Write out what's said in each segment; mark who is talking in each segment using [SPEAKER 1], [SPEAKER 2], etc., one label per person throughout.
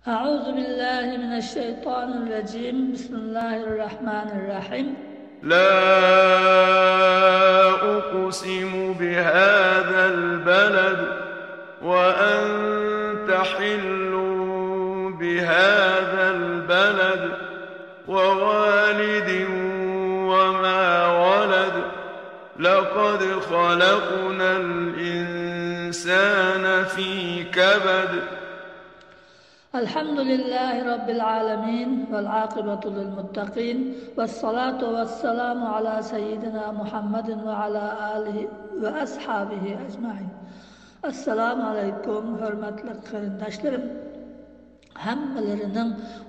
[SPEAKER 1] أعوذ بالله من الشيطان الرجيم. بسم الله الرحمن الرحيم.
[SPEAKER 2] لا أقسم بهذا البلد وأنت حل بهذا البلد ووالد وما ولد لقد خلقنا الإنسان في كبد.
[SPEAKER 1] الحمد لله رب العالمين والعاقبة للمتقين والصلاة والسلام على سيدنا محمد وعلى آله وأصحابه أجمعين. Esselamu Aleyküm hürmetli qarindoshlarım. Hammalarының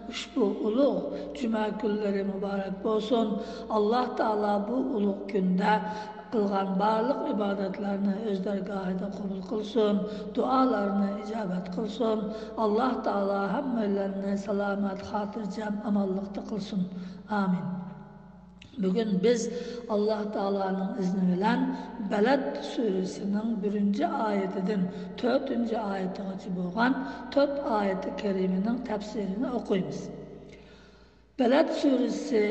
[SPEAKER 1] ushbu ulug' juma kunlari muborak bo'lsin. Alloh taolo bu ulug' kunda qilgan barliq ibodatlarni o'z dargohida qabul qilsin, duolarni ijobat qilsin. Alloh taolo hammalarni salomat, xotirjam, omonlikda qilsin. Amin. Bugün biz Allah Teala'nın izni bilan Beled suresinin 1. ayetinden 4. ayetigacha bo'lgan 4 ayeti keriminin tafsirini okuymiz. Beled suresi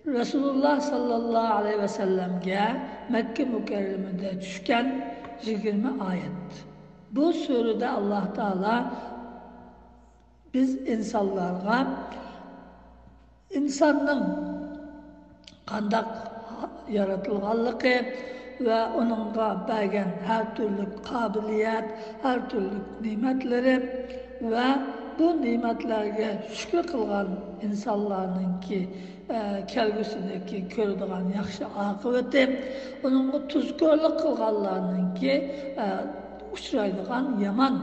[SPEAKER 1] Resulullah sallallahu aleyhi ve sellem'ge Mekke mükerremede düşken 20 ayet. Bu surede Allah Teala biz insanlara insanın qandaq yaratılğanlığı ve onunğa bergen her türlü kabiliyet, her türlü nimetleri ve bu nimetlerge şükür qilgan insanlarınki kelgüsüdeki ko'radigan yaxshi oqibati, uningga tuzkorlik qilganlarninki uchraydigan yomon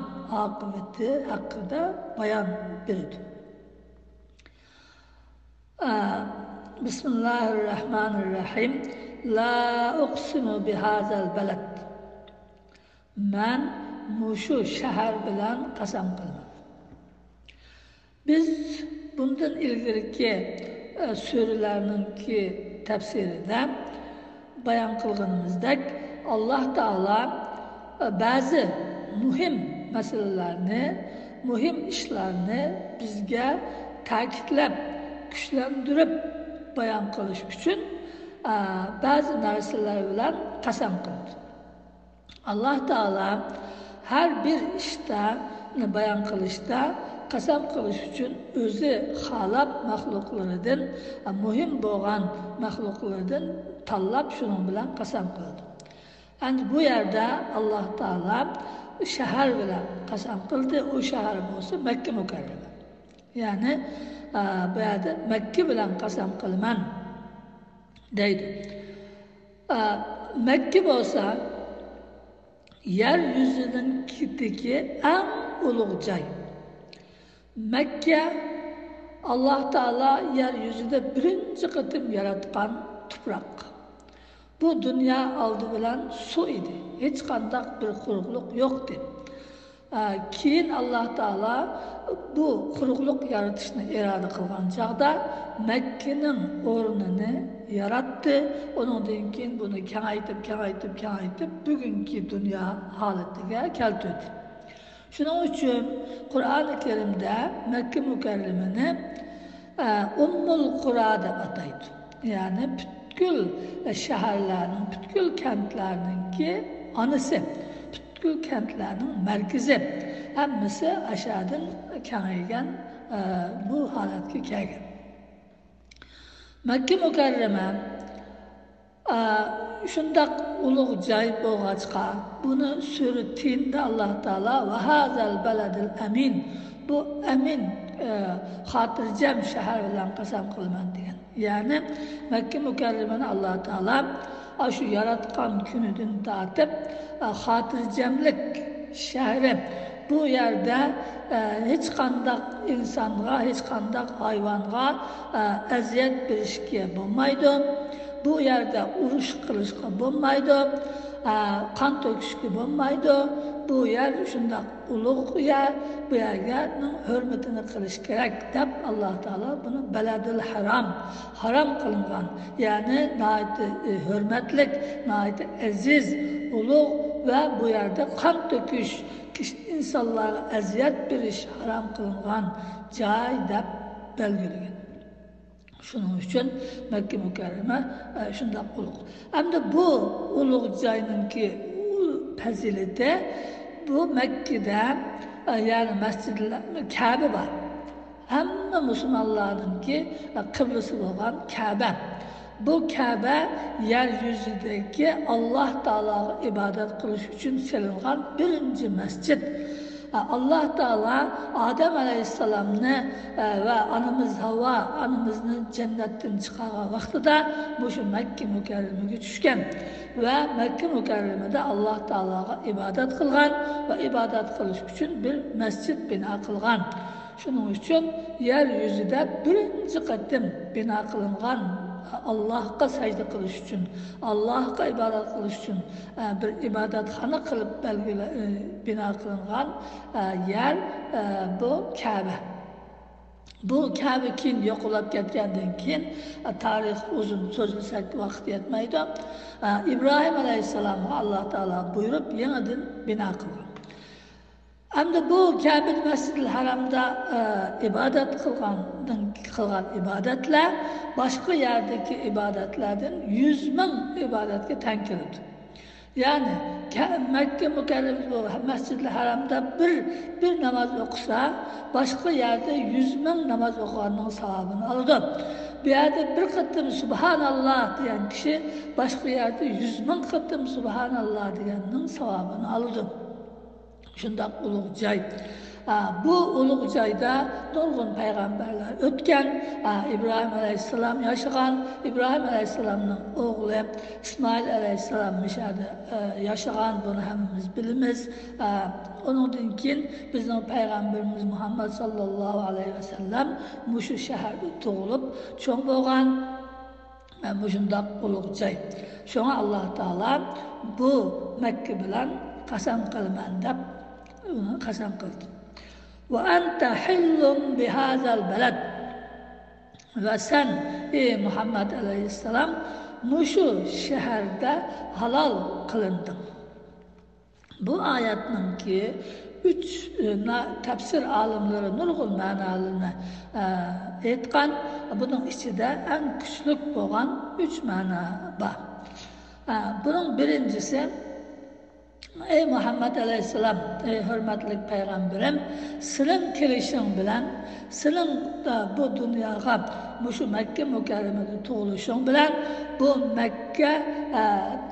[SPEAKER 1] oqibati haqida bayon berdi. Bismillahirrahmanirrahim. La uqsimu bihazal balad. Men muşu şəhər bilan qasam qilman. Biz bundan ilgiriki surələrninki təfsirində bayan qilganimizdek Allah Teala bazı muhim məsələlərini, muhim işlerini bizge ta'kidlab, güçlendirip bayan qilish uchun ba'zi narsalar bilan qasam qildi. Allah Teala har bir ishda bayan qilishda qasam qilish uchun o'zi xalab maxluqlaridan, muhim bo'lgan maxluqlardan tanlab shuning bilan qasam qildi. Endi bu yerda Allah Teala shahar bilan qasam qildi. U shahar bo'lsa Makka mukarrama. Ya'ni bu yerda Makka bilan qasam qilman deydi. Makka bo'lsa yer yuzidagi eng ulug' joy. Makka Allah Teala yer yuzida birinchi qatim yaratgan tuproq. Bu dunyo oldi bilan suv edi. Hech qandaq bir quruqliq yo'q edi. Keyin Allah Teala bu quruqliq yaratishni irada qilgan chog'da Makkaning o'rnini yaratdi. Uningdan keyin buni kengaytib, kengaytib, kengaytib bugungi dunyo holatiga keltirdi. Shuning uchun Qur'oni Karimda Makka mukarramini Ummul Qura deb ataydi. Ya'ni butkul shaharlarning, butkul kentlarninki onasi, butkul kentlarning markazi. Hammasi aşağıdan kengaygan bu holatga kelgan. Makka mukarrama shundoq ulug' joy bo'lg'achqa buni sura Tinda Alloh taolo va hazal baladil amin, bu amin xotirjam shahar bilan qasam qilaman degan. Ya'ni Makka mukarramani Alloh taolo shu yaratgan kunidan tortib xotirjamlik shahri, bu yerda hech qandaq insonga, hech qandaq hayvonga aziyat berishga bo'lmaydi. Bu yerda urush qilishga bo'lmaydi, qon to'kishga bo'lmaydi. Bu yer shundoq ulug' yer, bu yerning hurmatini qilish kerak deb Alloh taolo buni baladul harom, harom qilingan, ya'ni nihoyat hurmatlik, nihoyat aziz, ulug' va bu yerda qon to'kish, insonlarga aziyat berish harom qilingan joy deb belgilagan. Shuning uchun Makka mukarrama shundoq ulug'. Hamda bu ulug' joyninki fazilati bu Makkada, ya'ni masjidlar, Kabe bor. Hamma musulmonlarninki qiblasi bo'lgan Kabe. Bu Kabe yer yuzidagi Alloh taologa ibodat qilish uchun selingan birinchi masjid. Alloh taolo Odam alayhissalomni va onamiz Havvo onamizni jannatdan chiqargan vaqtida shu Makka mukarramaga tushgan va Makka mukarramada Alloh taologa ibodat qilgan va ibodat qilish uchun bir masjid bino qilgan. Shuning uchun yer yuzida birinchi qatim bino qilingan Allohga sajda qilish uchun, Allohga ibodat qilish uchun bir ibodatxona qilib bino qilingan yer bu Kabe. Bu Kabe keyin yo'qolib ketgandan keyin tarix uzun so'zlasak vaqt yetmaydi. İbrahim alayhissalomga Alloh taolo buyurib yangidan bino qilgan. Hamda bu Kabe Masjidil Haramda ibodat qilgan ibodatlar boshqa yerdagi ibodatlardan 100 ming ibodatga teng keladi. Ya'ni Makka mukarramada Masjidil Haramda bir namoz o'qisa, boshqa yerda 100 ming namoz o'qiganning savobini oladi. Bu yerda bir qatim subhanalloh degan kishi boshqa yerda 100 ming qatim subhanalloh deganning savobini oladi. Shundoq ulug' joy. Bu ulug' joyda nurg'un payg'ambarlar o'tgan. İbrahim alayhissalom yashagan, İbrahim alayhissalomning o'g'li İsmoil alayhissalom mishada yashagan, buni hammamiz bilamiz. Undan keyin bizning payg'ambarimiz Muhammad sallallohu alayhi vasallam mushu shaharda tug'ilib cho'ng bo'lgan. Shundoq ulug' joy. Shunga Alloh taolo bu Makka bilan qasam qilaman deb qasam qildi. Va anta hillun bihazal balad. Va sen ey Muhammad alayhissalom mushu shaharda halol qilinding. Bu oyatninki 3 tafsir olimlari nurg'un ma'nolarini aytgan. Buning ichida eng kuchli bo'lgan 3 ma'no bor. Buning birinchisi, ey Muhammad alayhissalom, ey hurmatli payg'ambarim, sening kelishing bilan, sening bu dunyoga shu Makka mukarramada tug'ilishing bilan bu Makka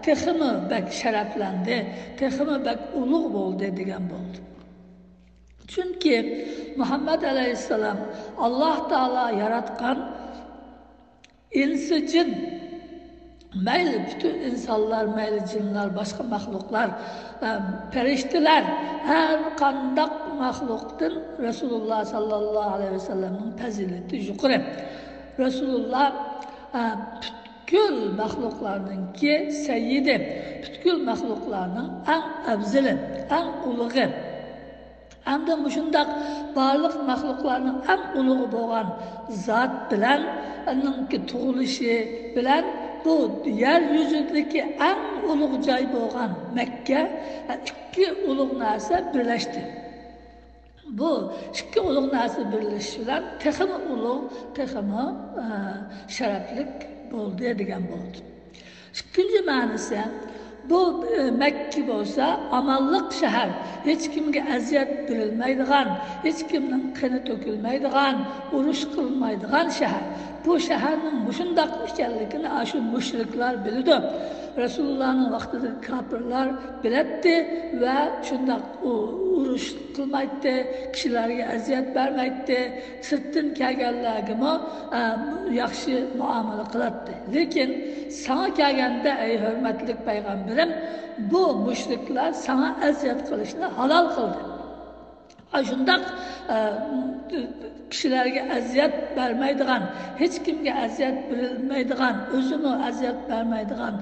[SPEAKER 1] texmi bak sharaflandi, texmi bak ulug' bo'ldi degan bo'ldi. Chunki Muhammad alayhissalom Alloh taolo yaratgan insi jin, mayli bütün insanlar, mayli jinlar, boshqa maxluqlar, farishtalar, har qandaq maxluqdan Rasululloh sallallohu alayhi vasallamning fazilati yuqori. Rasululloh butkul maxluqlarninki sayyidi, butkul maxluqlarning eng afzali, eng ulug'i. Hamda shundoq barliq maxluqlarning eng ulug'i bo'lgan zot bilan uningki tug'ilishi bilan bu yer yuzidagi eng ulug' joy bo'lgan Makka ikki ulug' narsa birlashdi. Bu ikki ulug' narsa birlashishi bilan texmi ulug', texmi sharaflik bo'ldi degan bo'ldi. Ikkinchi ma'nosi, bu Makka bo'lsa omonliq shahar, hech kimga aziyat berilmaydigan, hech kimning qini to'kilmaydigan, urush qilmaydigan shahar. Bu shaharning mushundoq ekanligini shu mushriklar bildi. Rasulullohning vaqtida kofirlar biladi va shundoq urush qilmaydi, kishilarga aziyat bermaydi, sirtdan kelganlarga yaxshi muomala qiladi. Lekin sana kelganda ey hurmatli payg'ambarim, bu mushriklar sana aziyat qilishni halol qildi. Shundoq kishilarga aziyat bermaydigan, hech kimga aziyat berilmaydigan, o'zini aziyat bermaydigan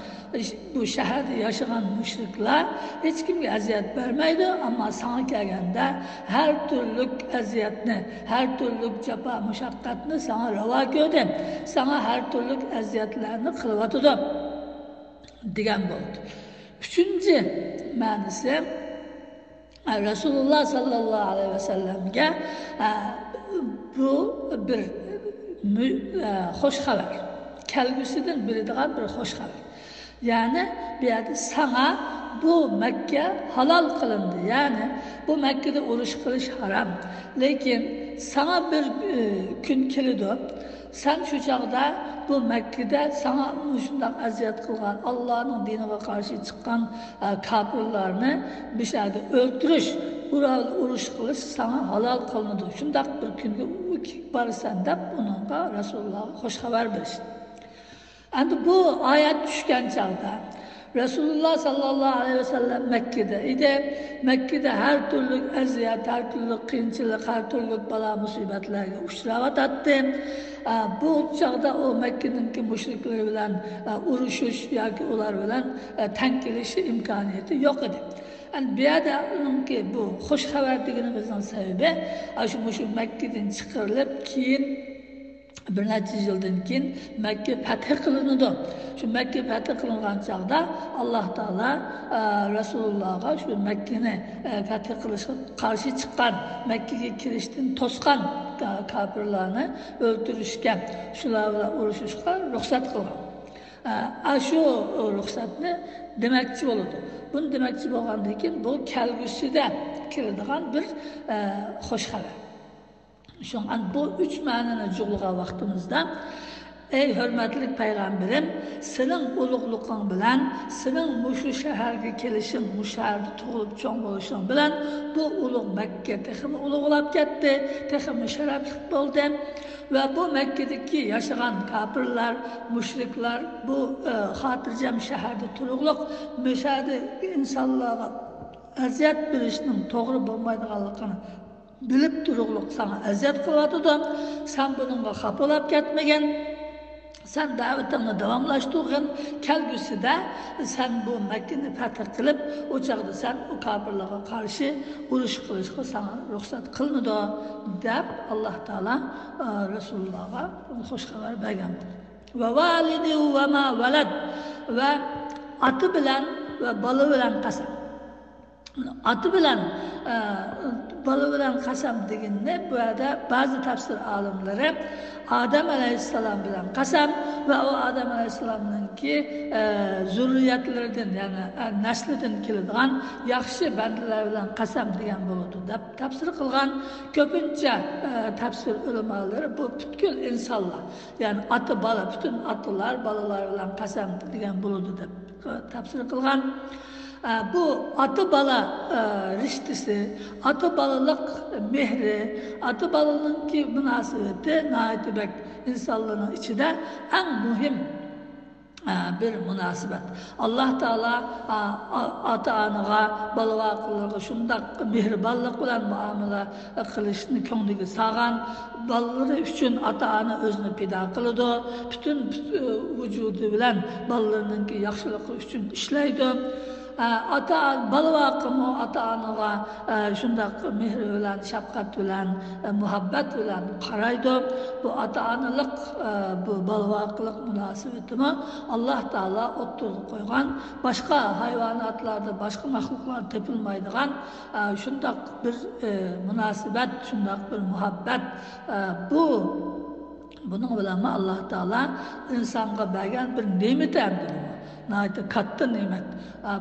[SPEAKER 1] bu shaharda yashagan mushriklar hech kimga aziyat bermaydi, ammo sana kelganda har turli aziyatni, har turli jafo mushaqqatni sana ravo ko'rdi, sana har turli aziyatlarni qilyotidi degan bo'ldi. Uchinchi ma'nisi Rasululloh sollallohu alayhi vasallamga bu bir xush xabar, kelgusidan biladigan bir xush xabar. Ya'ni bu yerda sana bu Makka halol qilindi, ya'ni bu Makkada urush qilish harom, lekin sana bir kun keladi, sen shu chog'da bu Makkada sana shundoq aziyat qilgan, Allohning diniga qarshi chiqqan kofirlarni bir yerda o'ldirish, urush qilish sana halol qilinadi. Shundoq bir kunga borasan deb uningga Rasulullohga xush xabar berishdi. Endi bu oyat tushgan chog'da Rasululloh sallallohu alayhi vasallam Makkada edi. Makkada har turli aziyat, har turli qiyinchilik, har turli balo musibatlarga uchrayotdi. Bu chog'da u Makkaninki mushriklar bilan urushish yoki ular bilan tang kelishi imkoniyati yo'q edi. Yani bu yerda uningki bu xush xabar deganimizning sababi shu Makkadan chiqarilib keyin bir necha yildan keyin Makka fath qilinadi. Shu Makka fath qilingan chog'da Alloh taolo Rasulullohga shu Makkani fath qilishga qarshi chiqqan, Makkaga kirishdan to'sgan kofirlarni o'ldirishga, shular bilan urushishga ruxsat qilgan. Shu ruxsatni demakchi bo'ladi. Buni demakchi bo'lgandan keyin bu kelgusida kiradigan bir xush xabar. Şundan bu üç ma'nini jug'lagan vaqtimizda ey hurmatli payg'ambarim, sening ulug'liqing bilan, sening mushu shaharga kelishing, bu shaharda tug'ilib cho'ng bo'lishing bilan bu ulug' Makka texmi ulug'lab ketdi, texmi sharafli bo'ldi va bu Makkadagi yashagan kofirlar, mushriklar bu xotirjam shaharda turug'liq, musharda insonlarga aziyat berishning to'g'ri bo'lmaydiganligini bilib turug'liq sana aziyat qilyotidi. Sen buningga xafa bo'lib ketmagin, sen da'vatingni davomlashtirgin. Kelgusida sen bu Makkani fath qilib, o chog'da sen u kofirlarga qarshi urush qilishga sana ruxsat qilinadi deb Alloh taolo Rasulullohga xush xabar bergan. Va validi va ma valad, va oti bilan va bola bilan qasam. Oti bilan bola bilan qasam deganni bu yerda ba'zi tafsir olimlari Odam alayhissalom bilan qasam va u Odam alayhissalomninki zurriyatlaridan, ya'ni naslidan keladigan yaxshi bandalar bilan qasam degan bo'ladi deb tafsir qilgan. Ko'pincha tafsir ulamolari bu butkul insonlar, ya'ni ota bola, butun otalar bolalar bilan qasam degan bo'ladi deb tafsir qilgan. Bu ota bola rishtisi, ota bolalik mehri, ota bolaninki munosabati nihoyatda insonlarning ichida eng muhim bir munosabat. Alloh taolo ota onaga, bola shundoq mehribonlik bilan muomala qilishni ko'ngliga solgan. Bolalari uchun ota ona o'zini pido qiladi, butun vujudi bilan bolalarininki yaxshiligi uchun ishlaydi. Ota bola vaqimi ota onaga shundoq mehr bilan, shafqat bilan, muhabbat bilan qaraydi. Bu ota onalik, bu bola vaqlik munosabatini Alloh taolo o'ttirib qo'ygan, boshqa hayvonotlarda, boshqa maxluqlar topilmaydigan shundoq bir munosabat, shundoq bir muhabbat. Bu buning bilan Alloh taolo insonga bergan bir ne'mat hamdir. Nihoyatda katta ne'mat.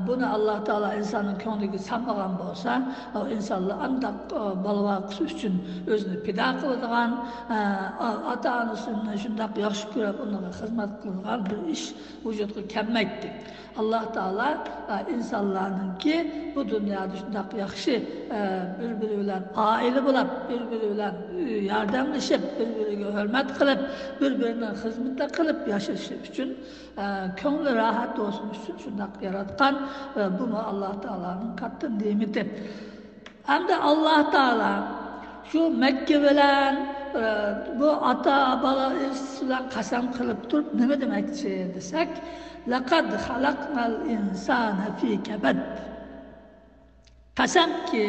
[SPEAKER 1] Buni Alloh taolo insonning ko'ngliga solmagan bo'lsa, insonlar andaq bola vaqti uchun o'zini pido qiladigan, ota onasini shundoq yaxshi ko'rib, unga xizmat qiladigan bir ish vujudga kelmaydi. Alloh taolo insonlarninki bu dunyoda shundoq yaxshi bir-biri bilan oila bo'lib, bir-biri bilan yordamlashib, bir-biriga hurmat qilib, bir-birini xizmatda qilib yashashi uchun, ko'ngli rahat olsun uchun shundoq yaratgan va bu Alloh taoloning katta ne'mati. Hamda Alloh taolo shu Makka bilan bu ota bola bilan qasam qilib turib nima demakchi desak, laqad xalaqnal insana fi kabad. Qasamki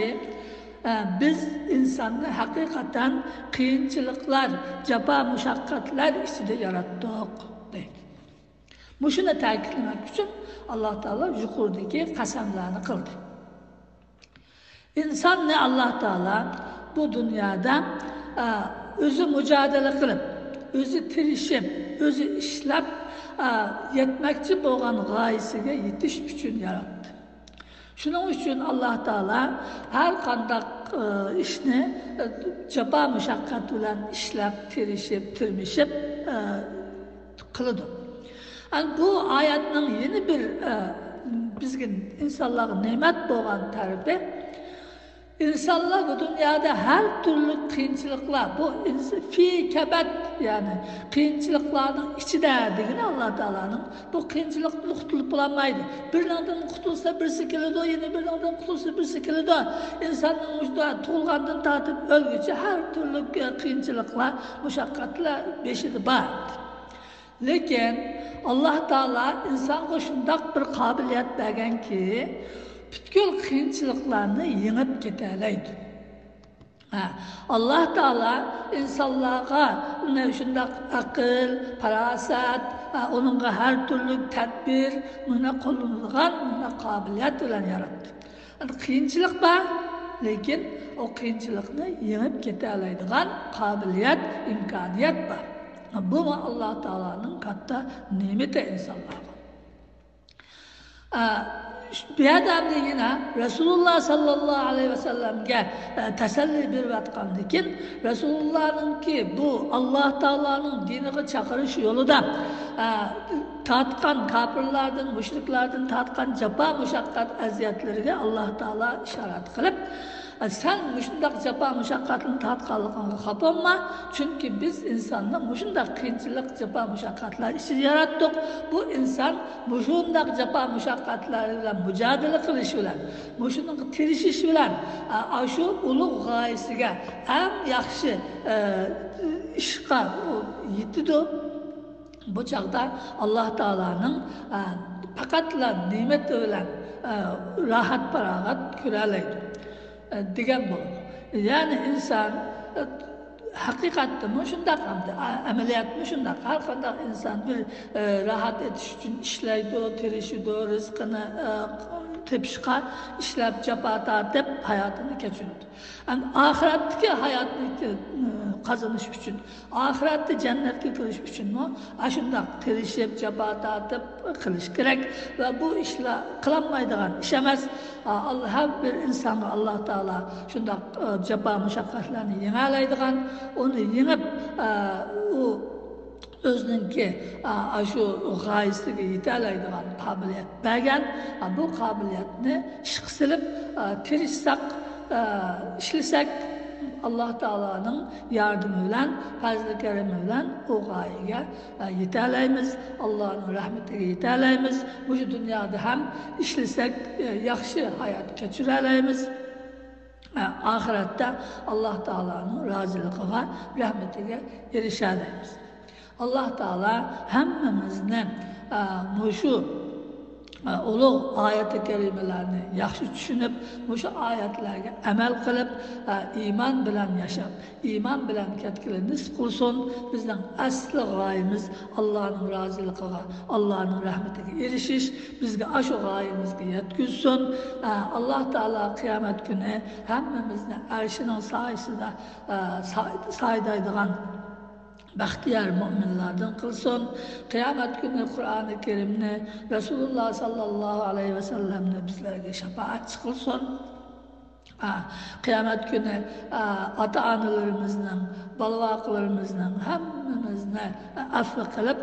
[SPEAKER 1] biz insonni haqiqatan qiyinchiliklar, jafo mushaqqatlar ichida yaratdik deydi. Mushuni ta'kidlamak uchun Alloh taolo yuqoridagi qasamlarni qildi. Insonni Alloh taolo bu dunyoda o'zi mujodala qilib, o'zi tirishib, o'zi ishlab yetmoqchi bo'lgan g'oyasiga yetish uchun yaratdi. Shuning uchun Alloh taolo har qanday ishni jafo mushaqqat bilan ishlab, tirishib, tirmishib qiladi. Yani bu ayetning yeni bir bizga insonlarga ne'mat bo'lgan tarafi, insanlar bu dünyada her türlü qiyinchiliklar, bu fi kabat, yani qiyinchiliklarning ichida degan Alloh taoloning bu qiyinchilikdan qutulib bo'lmaydi. Biridan qutulsa birisi keladi, yana biridan qutulsa birisi keladi. Insonning tug'ilgandan tortib o'lguncha har turli qiyinchiliklar, mushaqqatlar beshida bor. Lekin Alloh taolo insonga shundoq bir qobiliyat berganki, butkul qiyinchiliklarni yengib ketalaydi. Alloh taolo insonlarga shundoq aql, farosat, uningga har turli tadbir, buni qo'llanadigan buni qobiliyat bilan yaratdi. Qiyinchilik bor, lekin o qiyinchilikni yengib keta oladigan qobiliyat, imkoniyat bor. Bu Alloh taoloning katta ne'mati insonlarga. Bu yerda yine Resulullah sallallahu aleyhi ve sellem'ge teselli berayotgandan keyin Resulullah'ınki bu Alloh taoloning diniga chaqirish yo'lida tortgan kofirlardan, mushriklardan tortgan jafo mushaqqat aziyatlariga Alloh taolo ishorat qilib, sen mushundaq jafo mushaqqatni tortganligingga xafa bo'lma, chunki biz insonni mushundaq qiyinchilik, jafo mushaqqatlar ichida yaratdik. Bu inson mushundaq jafo mushaqqatlar bilan mujodala qilish bilan, mushuning tirishish bilan shu ulug' g'oyasiga eng yaxshi ishga yetadi. Bu chog'da Alloh taoloning faqatla ne'mati bilan rohat farog'at ko'ralaydi degan bo'ladi. Ya'ni inson haqiqatda shundoq hamda amaliyotmi shundoq. Har qanday inson bir rahat etish uchun ishlaydi, tirishidi, rizqini tepishga ishlab, jafo tortib hayotini kechiradi. Yani oxiratdagi hayotni qozonish uchun, oxiratda jannatga kirish uchunmi shundoq tirishib, jafo tortib qilish kerak va bu ishlar qilinmaydigan ish emas. Har bir insonga Alloh taolo shundoq jafo mushaqqatlarni yenga oladigan, uni yengib u o'zininki shu g'oyasiga yeta oladigan qobiliyat bergan. Bu qobiliyatni ishga silib tirishsak, ishlasak, Alloh taoloning yordami bilan, fazli karami bilan u g'oyaga yeta olamiz, Allohning rahmatiga yeta olamiz. Bu dunyoda ham ishlasak yaxshi hayot kechira olamiz. Oxiratda Alloh taoloning roziligiga, rahmatiga erisha olamiz. Alloh taolo hammamizni shu ulug' oyati karimalarni yaxshi tushunib, shu oyatlarga amal qilib, iymon bilan yashab, iymon bilan ketgili nisb qilsin. Bizning asli g'oyamiz Allohning roziligiga, Allohning rahmatiga erishish, bizga shu g'oyamizga yetkazsin. Alloh taolo qiyomat kuni hammamizni arshining soyasida soydaydigan baxtiyor mo'minlardan qilsin. Qiyomat kuni Qur'oni Karimni, Rasululloh sallallohu alayhi vasallamni bizlarga shafoatchi qilsin. Qiyomat kuni ota onalarimizning, bola-boqalarimizning hammamizni afv qilib,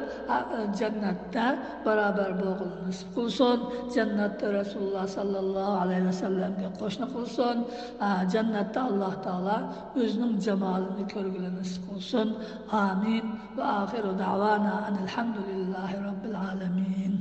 [SPEAKER 1] jannatda barobar bo'lg'ini nasib qilsin. Jannatda Rasululloh sallallohu alayhi vasallamga qo'shni qilsin. Jannatda Alloh taolo o'zining jamolini ko'rgili nasib qilsin. Amin. Va oxiru da'vana alhamdulillahi robbil alamin.